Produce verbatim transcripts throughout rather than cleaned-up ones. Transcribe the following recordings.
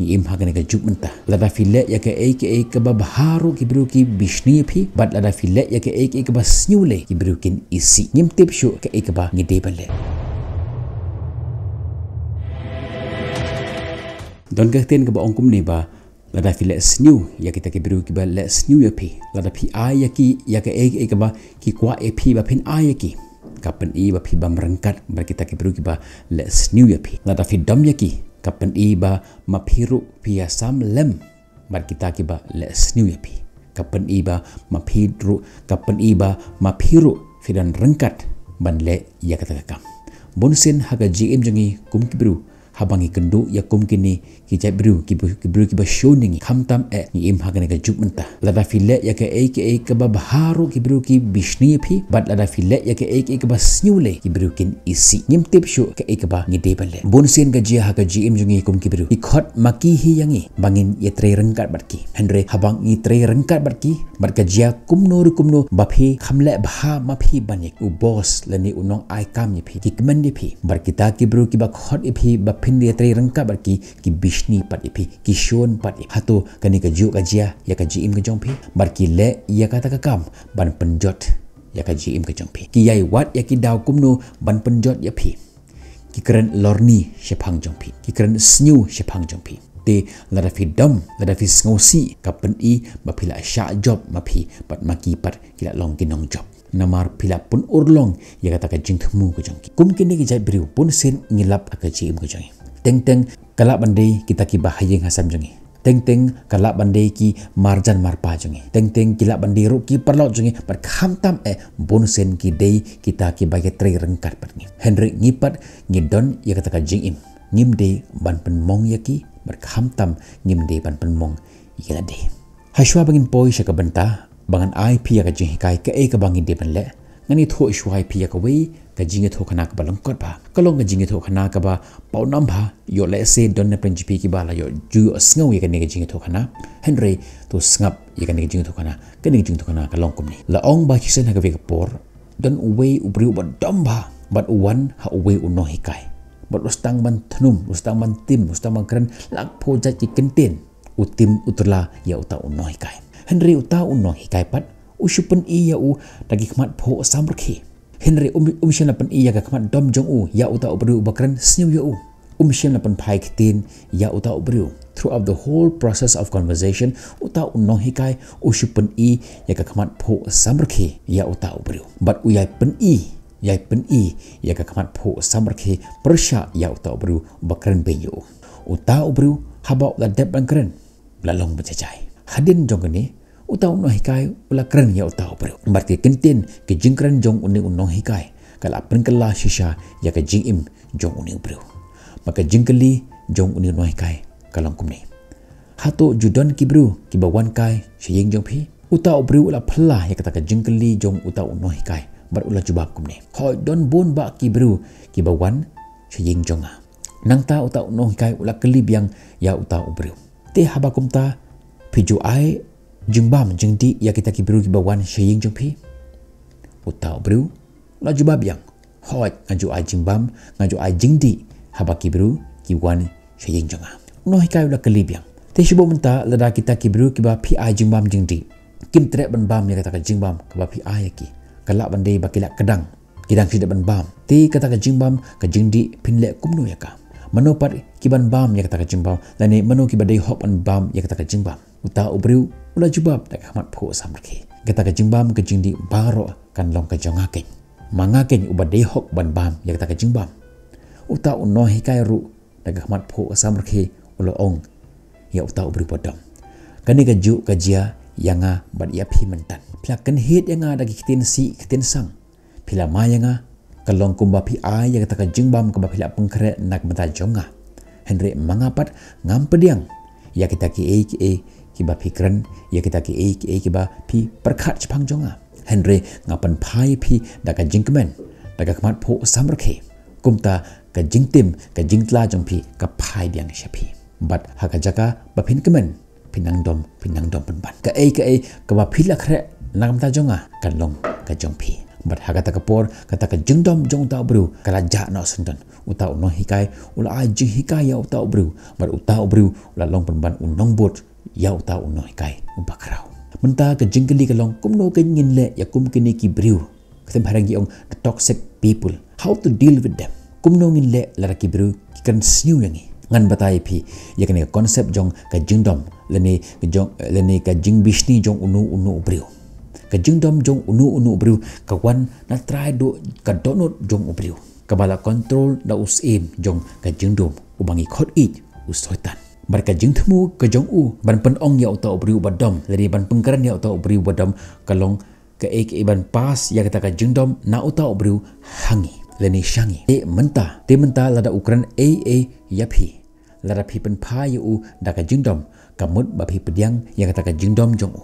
Ngi im ha kane ka juk mynta. Lada phi leh ïa kaei kaei kaba bha ruh ki briew ki bishni ïa phi, bad lada phi leh ïa kaei kaei kaba sniew lei ki briew kin isih. Ngim tip shuh kaei kaba ngi dei ban leh. Don ka ktien kaba ong kumne ba, lada phi leh sniew ïa kita ki briew kiba leh sniew ïa phi, lada phi ai ïa ki ïa kaei kaei kaba ki kwah ïa phi ba phin ai ïa ki, ka pyni ba phi bym ryngkat bad kita ki briew kiba leh sniew ïa phi. Lada phi dom ïa ki, ka pyni ba ma phi ruh phi ïasam lem bad kita kiba leh sniew ïa phi. Ka pyni ba ma phi ruh, ka pyni ba ma phi ruh phi don ryngkat ban leh ïa kata ka kam. Bun sien ha ka jingim jong ngi kum ki briew, haba ngi kynduh ïa kum kine ki jait briew, ki bu-, ki briew kiba shun ïa ngi, khamtam eh ngi im ha kane ka juk mynta. Lada phi leh ïa kaei kaei kaba bha ruh ki briew ki bishni ïa phi, bad lada phi leh ïa kaei kaei kaba sniew lei ki briew kin isih. Ngim tip shuh kaei kaba ngi dei ban leh. Bun sien ka jia ha ka jingim jong ngi kum ki briew. Ki khot ma ki hi ïa ngi ba ngin ïatrei ryngkat bad ki. Hynrei haba ngi trei ryngkat bad ki, bad ka jia kumno ruh kumno ba phi kham leh bha ma phi ban ïa u boss lane u nong ai kam ïa phi, ki kmen ïa phi. Bad kita ki briew kiba khot ïa phi ba phin ïatrei ryngkat bad ki, ki bishni pat ïa phi, ki shun pat ïa phi. Hato kane ka juk ka jia ïa ka jingim ka jong phi? Bad ki leh ïa kata ka kam ban pynjot ïa ka jingim ka jong phi. Ki ïai wad ïa ki daw kumno ban pynjot ïa phi. Ki kren lorni shaphang jong phi. Ki kren sniew shaphang jong phi. Te lada phi dom, lada phi sngewsih, ka pyni ba phi la shah jop ma phi, bad ma ki pat ki la long ki nongjop. Namar phi la pynurlong ïa kata ka jingthmu ka jong ki. Kum kine ki jait briew, bun sien ngi lap ha ka jingim ka jong ngi. Teng teng ka lah ban dei kita kiba ha ïing ha sem jong ngi. Teng teng ka lah ban dei ki marjan marpa jong ngi. Teng teng ki lah ban dei ruh ki paralok jong ngi, bad khamtam eh bun sien ki dei kita kiba ïatrei ryngkat bad ngi. Hynrei ngi pat ngi don ïa kata ka jingim. Ngim dei ban pynmong ïa ki, bad khamtam ngim dei ban pynmong ïa lade. Hashwa ba ngin poi sha ka bynta ba ngan ai phi ïa ka jinghikai kaei kaba ngi dei ban leh, ngan ïathuh shuwa ïa phi ïa kawei ka jingïathuhkhana kaba lyngkot bha. Ka long ka jingïathuhkhana kaba pawnam bha, ïoh lehse don na pdeng jong phi kiba la ïoh ju ïoh sngew ïa kane ka jingïathuhkhana. Hynrei to sngap ïa kane ka jingïathuhkhana, kane ka jingïathuhkhana ka long kumne. La ong ba shisien ha kawei ka por, don uwei u briew uba dom bha, bad u wan ha uwei u nonghikai. Bad u sdang ban thnum, u sdang ban tim, u sdang ban kren lakphew jait ki kyntien. U tim u tyrla ïa uta u nonghikai. Hynrei uta u nonghikai pat u shu pyni ïa u da ki khmat phuh samrkhie. Hynrei um, um shym la pyni ïa ka khmat dom jong u ïa uta u briew uba kren sniew ïa u. Um shym la pynphai ktien ïa uta u briew. Throughout the whole process of conversation, uta u nonghikai u shu pyni ïa ka khmat phuh samrkhie ïa uta u briew. Bad u ïai pyni, ïai pyni ïa ka khmat phuh samrkhie pyrshah ïa uta u briew uba kren beiñ ïa u. Uta u briew haba u la dep ban kren, u la long ba jai jai. Hadien jong kane, uta u nonghikai u la kren ïa uta u briew. Bad ki kyntien ki jingkren jong une u nonghikai ka la pynkylla shisha ïa ka jingim jong une u briew. Bad ka jingkylli jong une u nonghikai ka long kumne: Hato ju don ki briew kiba wan kai sha ïing jong phi? Uta u briew u la phylla ïa kata ka jingkylli jong uta u nonghikai bad u la jubab kumne: Hooid, don bun bah ki briew kiba wan sha ïing jong nga. Nangta uta u nonghikai u la kylli biang ïa uta u briew: Te haba kumta, phi ju ai jingbam jingdih ïa kita ki briew kiba wan sha ïing jong phi? Uta u briew u la jubab biang: Hooid, nga ju ai jingbam, nga ju ai jingdih haba ki briew ki wan sha ïing jong nga. U nonghikai u la kylli biang: Te shu buh mynta, lada kita ki briew kiba phi ai jingbam jingdih kim treh ban bam ïa kata ka jingbam kaba phi ai ïa ki, ka lah ban dei ba ki la kdang, ki dang shu dep ban bam. Te kata ka jingbam ka jingdih phin leh kumno ïa ka? Mano pat ki ban bam ïa kata ka jingbam, lane mano kiba dei hok ban bam ïa kata ka jingbam? Uta u briew u la jubab da ka khmat phuh samrkhie: Kata ka jingbam ka jingdih baroh kan long ka jong nga keiñ. Ma nga keiñ uba dei hok ban bam ïa kata ka jingbam. Uta u nonghikai ruh da ka khmat phuh samrkhie u la ong ïa uta u briew ba dom: Kane kajuh ka jia ïa nga bad ïa phi mynta. Phi la kynhied ïa nga da ki ktien sih ktien sang. Phi la mai ïa nga, ka long kumba phi ai ïa kata ka jingbam kaba phi la pynkhreh na ka bynta jong nga. Hynrei ma nga pat ngam pdiang ïa kita kiei kiei kiba phi kren, ïa kita kiei kiei kiba phi pyrkhat shaphang jong nga. Hynrei nga pynphai ïa phi da ka jingkmen, da ka khmat phuh samrkhie. Kumta ka jingtim, ka jingtla jong phi ka phai biang sha phi. Bad ha ka jaka ba phin kmen, phin nang dom, phin nang dom pynban. Kaei kaei kaba phi la khreh na ka bynta jong nga kan long ka jong phi. Bad ha kata ka por, kata ka jingdom jong uta u briew ka la jah noh syndon. Uta u nonghikai u la ai jinghikai ïa uta u briew, bad uta u briew u la long pynban u nongbud ïa uta u nonghikai uba khraw. Mynta ka jingkylli ka long, kumno ngin leh ïa kum kine ki briew? Ka them phareng ki ong the toxic people. How to deal with them? Kumno ngin leh lada ki briew ki kren sniew ïa ngi? Ngan batai ïa phi ïa kane ka concept jong ka jingdom lane ka jong, lane ka jingbishni jong uno uno u briew. Ka jingdom jong uno uno u briew ka wan na trai doh ka dohnud jong u briew, kaba la control da u syiem jong ka jingdom uba ngi khot ïeit u Soitan. Bad ka jingthmu ka jong u ban pynong ïa uta u briew uba dom lane ban pynkren ïa uta u briew uba dom ka long kaei kaei ban pass ïa kata ka jingdom na uta u briew ha ngi lane sha ngi. Te mynta, te mynta lada u kren ei ei ïa phi, lada phi pynphai ïa u da ka jingdom, ka mut ba phi pdiang ïa kata ka jingdom jong u.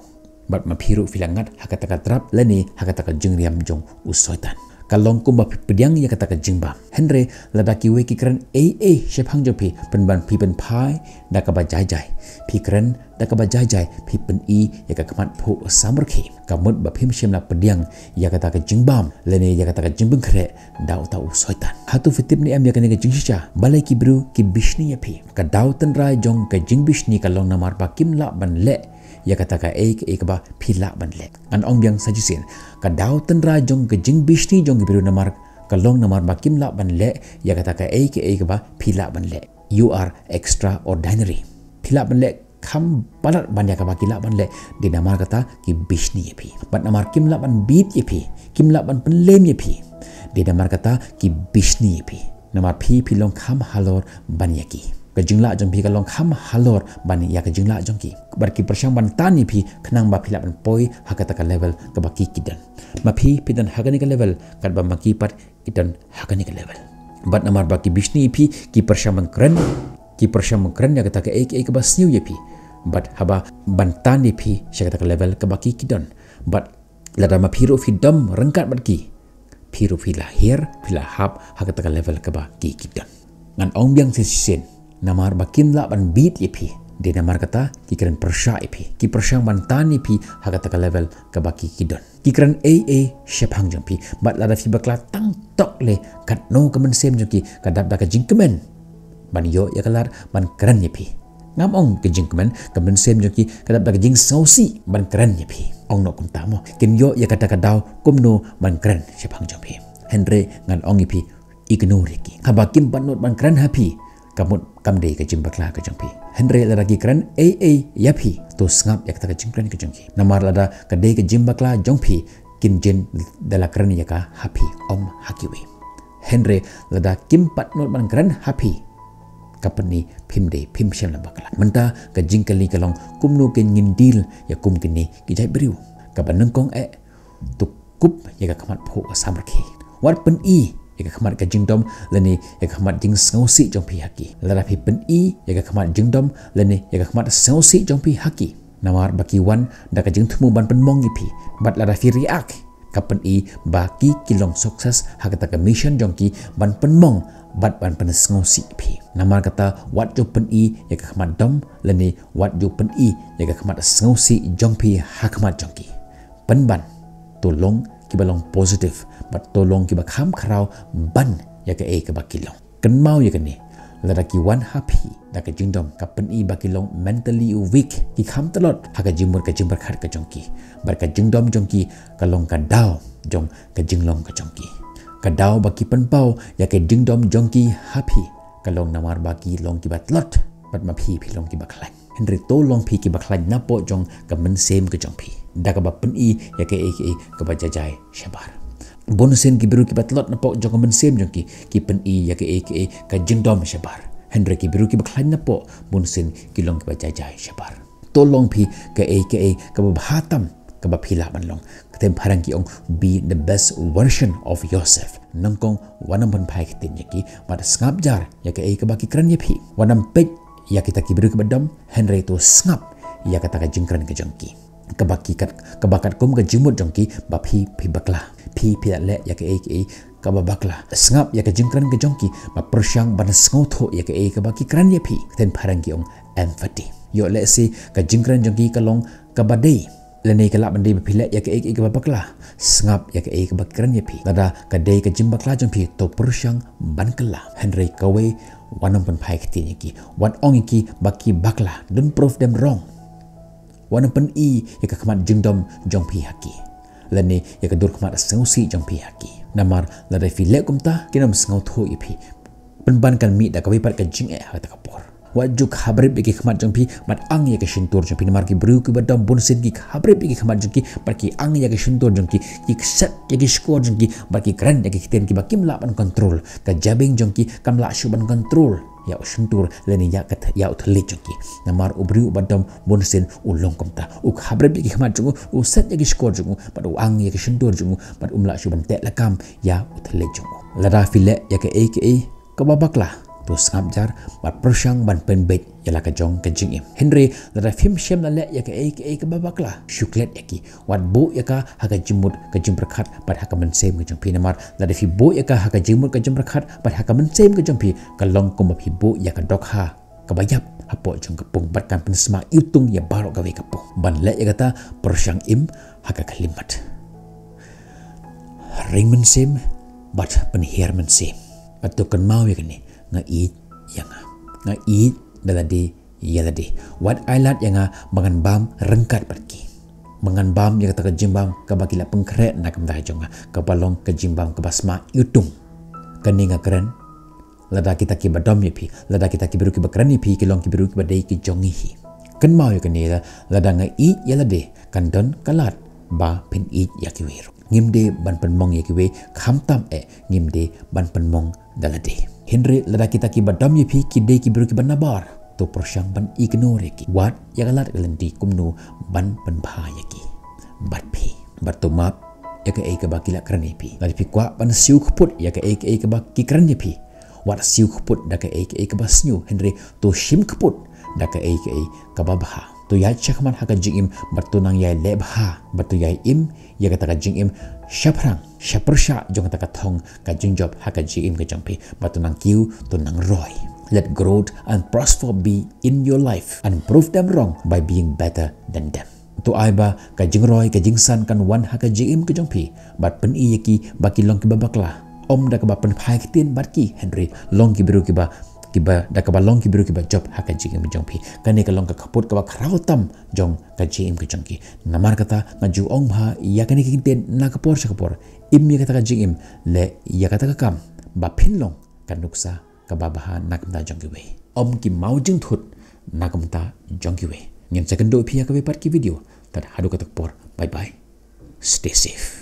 Bad ma phi ruh phi la ngat ha kata ka trap lane ha kata ka jingriam jong u Soitan. Ka long kumba phi pdiang ïa kata ka jingbam. Hynrei lada kiwei ki kren ei ei shaphang jong phi, pynban phi pynphai da kaba jai jai. Phi kren da kaba jai jai, phi pyni ïa ka khmat phuh samrkhie. Ka mut ba phim shym la pdiang ïa kata ka jingbam lane ïa kata ka jingpynkhreh da uta u Soitan. Hato phi tip ne em ïa kane ka jingshisha? Balei ki briew ki bishni ïa phi? Ka daw tynrai jong ka jingbishni ka long namar ba kim lah ban leh ïa kata kaei kaei kaba phi lah ban leh. Ngan ong biang sa shisien. Ka daw tynrai jong ka jingbishni jong ki briew namar ka long namar ba kim lah ban leh ïa kata kaei kaei kaba phi lah ban leh. You are extraordinary. Phi lah ban leh kham palat ban ïa kaba ki lah ban leh. Dei namar kata ki bishni ïa phi. Bad namar kim lah ban bieit ïa phi, kim lah ban pynlem ïa phi, dei namar kata ki bishni ïa phi. Namar phi phi long kham halor ban ïa ki. Ka jinglah jong phi ka long kham halor ban ïa ka jinglah jong ki. Bad ki pyrshang ban tan ïa phi khnang ba phi lah ban poi ha kata ka level kaba ki ki don. Ma phi phi don ha kane ka level katba ma ki pat ki don ha kane ka level. Bad namar ba ki bishni ïa phi, ki pyrshang ban kren, ki pyrshang ban kren ïa kata kaei kaei kaba sniew ïa phi. Bad haba ban tan ïa phi sha kata ka level kaba ki ki don. Bad lada ma phi ruh phi dom ryngkat bad ki, phi ruh phi la hiar, phi la hap ha kata ka level kaba ki ki don. Ngan ong biang sa shisien, namar ba kim lah ban bieit ïa phi, dei namar kata ki kren pyrshah ïa phi, ki pyrshang ban tan ïa phi ha kata ka level kaba ki ki don. Ki kren ei ei shaphang jong phi, bad lada phi bakla tang tok leh, katno ka mynsiem jong ki ka dap da ka jingkmen ban ïoh ïa ka lad ban kren ïa phi. Ngam ong ka jingkmen, ka mynsiem jong ki ka dap da ka jingsngewsih ban kren ïa phi. Ong noh kumta mo, kin ïoh ïa kata ka daw kumno ban kren shaphang jong phi. Hynrei ngan ong ïa phi, ignore ïa ki. Haba kim pat nud ban kren ha phi, ka mut kam dei ka jingbakla ka jong phi. Hynrei lada ki kren ei ei ïa phi, to sngap ïa kata ka jingkren ka jong ki. Namar lada ka dei ka jingbakla jong phi, kin jin da la kren ïa ka ha phi, ym ha kiwei. Hynrei lada kim pat nud ban kren ha phi, ka pyni phim dei, phim shym la bakla. Mynta ka jingkylli ka long, kumno ngin deal ïa kum kine ki jait briew? Kaba nyngkong eh, to kup ïa ka khmat phuh samrkhie. Wat pyni ïa ka khmat ka jingdom lane ïa ka khmat jingsngewsih jong phi ha ki. Lada phi pyni ïa ka khmat jingdom lane ïa ka khmat sngewsih jong phi ha ki, namar ba ki wan da ka jingthmu ban pynmong ïa phi. Bad lada phi react, ka pyni ba ki ki long success ha kata ka mission jong ki ban pynmong bad ban pynsngewsih ïa phi. Namar kata wat ju pyni ïa ka khmat dom lane wat ju pyni ïa ka khmat sngewsih jong phi ha khmat jong ki. Pynban to long kiba long positive, bad to long kiba kham khraw ban ïa kaei kaba ki long. Kynmaw ïa kane, lada ki wan ha phi da ka jingdom, ka pyni ba ki long mentally weak, ki kham tlot ha ka jingmut ka jingpyrkhat ka jong ki. Bad ka jingdom jong ki ka long ka daw jong ka jinglong ka jong ki. Ka daw ba ki pynpaw ïa ka jingdom jong ki ha phi ka long namar ba ki long kiba tlot, bad ma phi phi long kiba khlaiñ. Hynrei to long phi kiba khlaiñ napoh jong ka mynsiem ka jong phi, da kaba pyni ïa kaei kaei kaba jai jai shabar. Bunsien ki briew kiba tlot napoh jong ka mynsiem jong ki, ki pyni ïa kaei kaei ka jingdom shabar. Hynrei ki briew kiba khlaiñ napoh, bunsien ki long kiba jai jai shabar. To long phi kaei kaei kaba bha tam kaba phi lah ban long. Ka them phareng ki ong, be the best version of yourself. Nyngkong wat nym pynphai ktien ïa ki, bad sngap jar ïa kaei kaba ki kren ïa phi. Wat nym peit ïa kita ki briew kiba dom, hynrei to sngap ïa kata ka jingkren ka jong ki, kaba ki kat, kaba katkum ka jingmut jong ki ba phi phi bakla, phi phi la leh ïa kaei kaei kaba bakla. Sngap ïa ka jingkren ka jong ki, ba pyrshang ban sngewthuh ïa kaei kaba ki kren ïa phi. Ka them phareng ki ong, empathy. Ïoh lehse ka jingkren jong ki ka long kaba dei, Lane ka lah ban dei ba phi leh ïa kaei kaei kaba bakla. Sngap ïa kaei kaba kren ïa phi. Lada ka dei ka jingbakla jong phi, to pyrshang ban kylla. Hynrei kawei, wat nym pynphai ktien ïa ki. Wat ong ïa ki ba ki bakla. Don't prove them wrong. Wat nym pyni ïa ka khmat jingdom jong phi ha ki, lane ïa ka dur khmat sngewsih jong phi ha ki. Namar lada phi leh kumta, kin ym sngewthuh ïa phi. Pynban kan mih da kawei pat ka jingeh ha kata ka por. Wat ju khabrip ïa ki khmat jong phi, bad ang ïa ka shyntur jong phi. Namar ki briew kiba dom bunsien ki khabrip ïa ki khmat jong ki, bad ki ang ïa ka shyntur jong ki, ki kset ïa ki shkor jong ki, bad ki kren ïa ki ktien kiba kim lah ban control. Ka jabieng jong ki kam lah shuh ban control ïa u shyntur lane ïa ka th-, ïa u thylliej jong ki. Namar u briew uba dom bunsien u long kumta. U khabrip ïa ki khmat jong u, u set ïa ki shkor jong u, bad u ang ïa ki shyntur jong u, bad um lah shuh ban teh lakam ïa u thylliej jong u. Lada phi leh ïa kaei kaei kaba bakla, to sngap jar, bad pyrshang ban pynbeit ïa la ka jong ka jingim. Hynrei lada phim shym la leh ïa kaei kaei kaba bakla, shu klet ïa ki. Wat buh ïa ka ha ka jingmut ka jingpyrkhat bad ha ka mynsiem ka jong phi. Namar lada phi buh ïa ka ha ka jingmut ka jingpyrkhat bad ha ka mynsiem ka jong phi, ka long kumba phi buh ïa ka dohkha kaba ïap hapoh jong ka pung, bad kan pynsma iwtung ïa baroh kawei ka pung. Ban leh ïa kata, pyrshang im ha ka khyllipmat. Ring mynsiem bad pynhiar mynsiem. Bad to kynmaw ïa kane, nga ïeit ïa nga. Nga ïeit da lade ïa lade. Wat ai lad ïa nga ba ngan bam ryngkat bad ki. Ba ngan bam ïa kata ka jingbam kaba ki la pynkhreh na ka bynta jong nga, kaba long ka jingbam kaba sma iwtung. Kane nga kren lada kita kiba dom ïa phi, lada kita ki briew kiba kren ïa phi ki long ki briew kiba dei ki jong ngi hi. Kynmaw ïa kane, lada nga ïeit ïa lade, kan don ka lad ba phin ïeit ïa kiwei ruh. Ngim dei ban pynmong ïa kiwei, khamtam eh ngim dei ban pynmong da lade. Hynrei lada kita kiba dom ïa phi ki dei ki briew kiba nabar, to pyrshang ban ignore ïa ki. Wad ïa ka lad ka lynti kumno ban pynbha ïa ki bad phi. Bad to map ïa kaei kaba ki la kren ïa phi. Lada phi kwah ban siew kput ïa kaei kaei kaba ki kren ïa phi, wat siew kput da kaei kaei kaba sniew, hynrei to shim kput da kaei kaei kaba bha. To ïaid shakhmat ha ka jingim, bad to nang ïai leh bha, bad to ïai im ïa kata ka jingim shaphrang, shapyrshah jong kata ka thong ka jingjop ha ka jingim ka jong phi, bad to nang kiew, to nang roi. Let growth and prosper be in your life, and prove them wrong by being better than them. To ai ba ka jingroi ka jingsan kan wan ha ka jingim ka jong phi, bad pyni ïa ki ba ki long kiba bakla, ym da kaba pynphai ktien bad ki, hynrei long ki briew kiba, kiba, da kaba long ki briew kiba jop ha ka jingim ka jong phi. Kane ka long ka kput kaba khraw tam jong ka jingim ka jong ki. Namar kata nga ju ong bha ïa kane ka ktien na ka por sha ka por. Im ïa kata ka jingim, leh ïa kata ka kam, ba phin long ka nuksa kaba bha na ka bynta jong kiwei, ym ki maw jingthut na ka bynta jong kiwei. Ngin sa kynduh ïa phi ha kawei pat ki video. Tad haduh kata ka por, bye bye. Stay safe.